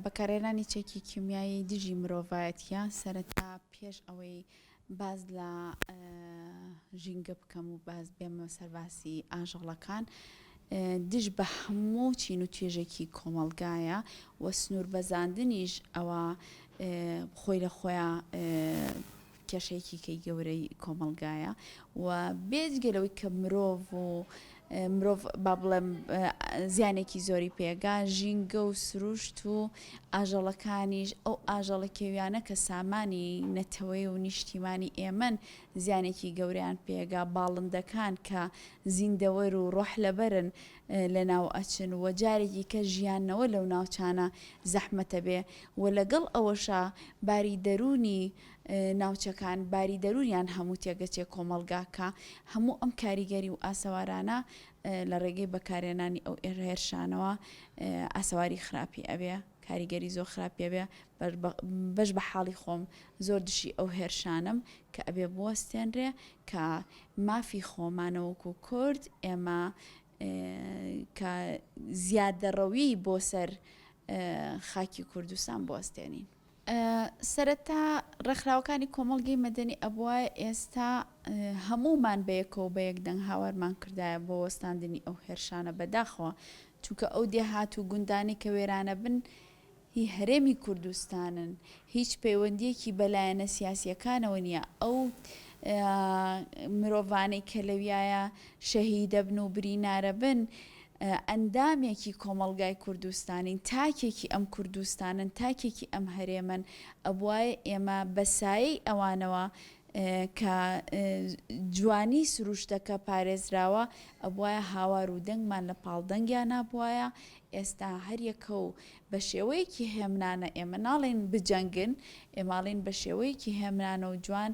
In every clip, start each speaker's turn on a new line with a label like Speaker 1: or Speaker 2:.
Speaker 1: بەکارهێنانی چەکی کیمیایی دژی مرۆڤایەتیە، سەرەتا پێش ئەوەی باس لە ژینگە بکەم و باس بێمە سەر باسی ئاژەڵەکان دژ بە هەموو چین و توێژێکی کۆمەڵگایە و سنوور بەزاندنیش ئەوە خۆی لە خۆیا کێشەیەکی کەی گەورەی کۆمەڵگایە و بێجگە لەوەی کە مرۆڤ و مرۆڤ با بڵێم زیانێکی زۆری پێگا ژینگە و سروشت و ئاژەڵەکانیش ئەو ئاژەڵە کێویانە کە سامانی نەتەوەی و نیشتیمانی ئێمەن زیانێکی گەورەیان پێگا باڵندەکان کە زیندەوەر و ڕۆح لەبەرن لەناو ئەچن و جارێکی کە ژیانەوە لەو ناوچانە زەحمەتە بێ و لەگەڵ ئەوەشا باری دەروونی ناوچەکان باری دەروونیان هەموو تێگەچێ کۆمەڵگاکە هەموو ئەم کاریگەری و ئاسەوارانە لە ڕێگەی بەکارهێنانی ئەو هێرشانەوە ئاسەواری خراپی ئەبێ کاریگەری زۆر خراپی ئەبێ بەش بە حاڵی خۆم زۆر دژی ئەو هێرشانەم کە ئەبێ بوەستێنرێ کە مافی خۆمانە وەکو کورد ئێمە کە زیادەڕەوی بۆ سەر خاکی کوردستان بوەستێنین. سەرەتا ڕێکخراوەکانی کۆمەڵگەی مەدەنی ئەبوایە ئێستا هەموومان بەیەکەوە بەیەک دەنگ هاوارمان کردایە بۆ وەستاندنی ئەو هێرشانە بەداخەوە چونکە ئەو دێهات و گوندانەی کە وێرانەبن هی هەرێمی کوردستانن هیچ پەیوەندیەکی بە لایەنە سیاسیەکانەوە نیە ئەو مرۆڤانەی کە لەویایە شەهیدەبن و برینارەبن ئەندامێکی کۆمەڵگای کوردستانین، تاکێکی ئەم کوردستانەن، تاکێکی ئەم هەرێمەن، ئەبوایە ئێمە بە سایەی ئەوانەوە کە جوانی سروشتەکە پارێزراوە، ئەبوایە هاوار و دەنگمان لە پاڵ دەنگیانا بوایە، ئێستا هەریەکە و بە شێوەیەکی هێمنانە، ئێمە ناڵێین بجەنگن، ئێمە ئەڵێین بە شێوەیەکی هێمنانە و جوان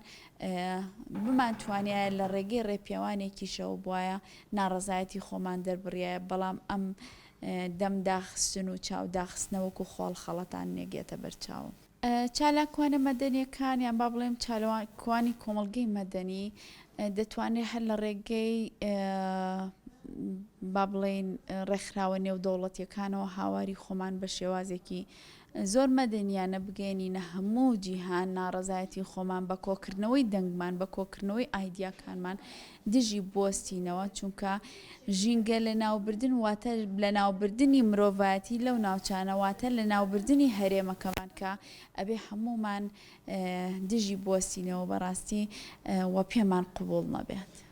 Speaker 1: بمانتوانیایە لە ڕێگەی ڕێپێوانێکیشەوە بوایە ناڕەزایەتی خۆمان دەربڕیایە، بەڵام ئەم دەم داخستن و چاو داخستنە وەکو خۆڵ خەڵەتاندنێک یەتە بەر چاوم. چالاکوانە مەدەنیەکان یان با بڵێم چالاکوانی کۆمەڵگەی مەدەنی دەتوانرێت هەر لە ڕێگەی با بڵێین ڕێکخراوە نێودەوڵەتیەکانەوە هاواری خۆمان بە شێوازێکی زۆر مەدەنیانە بگەیەنینە هەموو جیهان ناڕەزایەتی خۆمان بە کۆکردنەوەی دەنگمان بە کۆکردنەوەی ئایدیاکانمان دژی بوەستینەوە چونکە ژینگە لەناوبردن واتە لەناوبردنی مرۆڤایەتی لەو ناوچانە واتە لەناوبردنی هەرێمەکەمان کە ئەبێ هەموومان دژی بوەستینەوە بەڕاستی وە پێمان قبوڵ نەبێت.